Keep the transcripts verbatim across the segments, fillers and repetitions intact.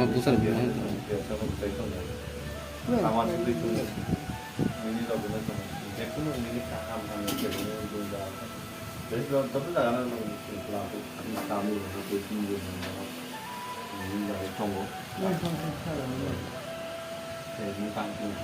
Bwsarok buphang tong. Ama sugwi tong. Nini rok no tong. Jekunu nini kaham hamya kebo no tong da. Jadi joto jaga no nang tong. Tamo tong. Nini jaga tongo. Tei nini tang tong.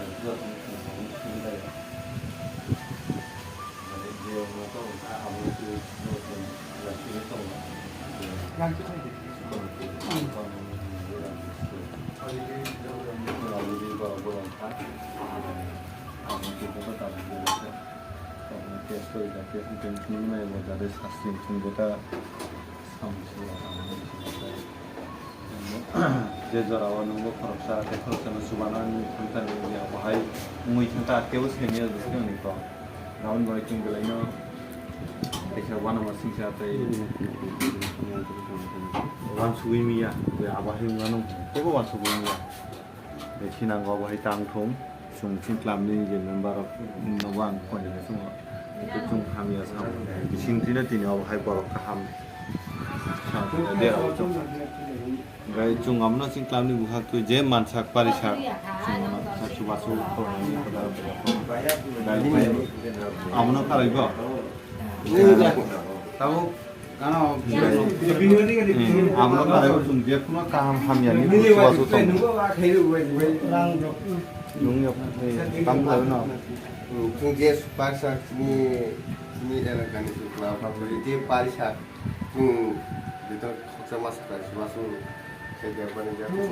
Je jora o nwng bo khoroksa tei khoroksano chubana wngwi thangkha, nini ya bo hai wngwi thangkha, teibo simi ya bwswk ni kok. Aboni bagwi chwng belaino kaisa uanama singsa tei uansugwi manya, je abo hai wngmano teibo uansugwi manya. Tei sinango abo hai tang thung. Chwng chini club ni je member rok nobo ang koi ni chwng o. Tei chwng hamya sa. Bising twi no tini obo hai borok kaham. Sa, de, o chwng. Gai chwng abono chini club ni bukhak twi je mansak parisak. Chwng ano sa chubachu khoroknwi khoda. Gai abono karwi bo. Tabuk Hmm, abono karwi chwng je kuno kaham hamya ni chubachu tong. Nwng ya, eh, tam khlawi no. Chwng je parisa chini, chini elaka ni chwng kla pha pha je parisa chwng bitor khoksa masa khlai chubachu.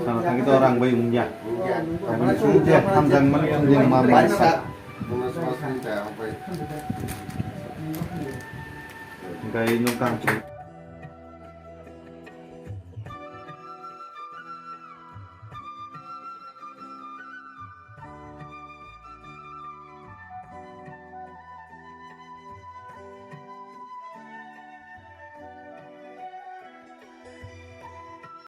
Sana thangwi to rang bai wngya. Wngya. Aboni chwng je hamjak mani chwng je ma ma. Parisa, bono chubachu ta hambai. Gai no kaham.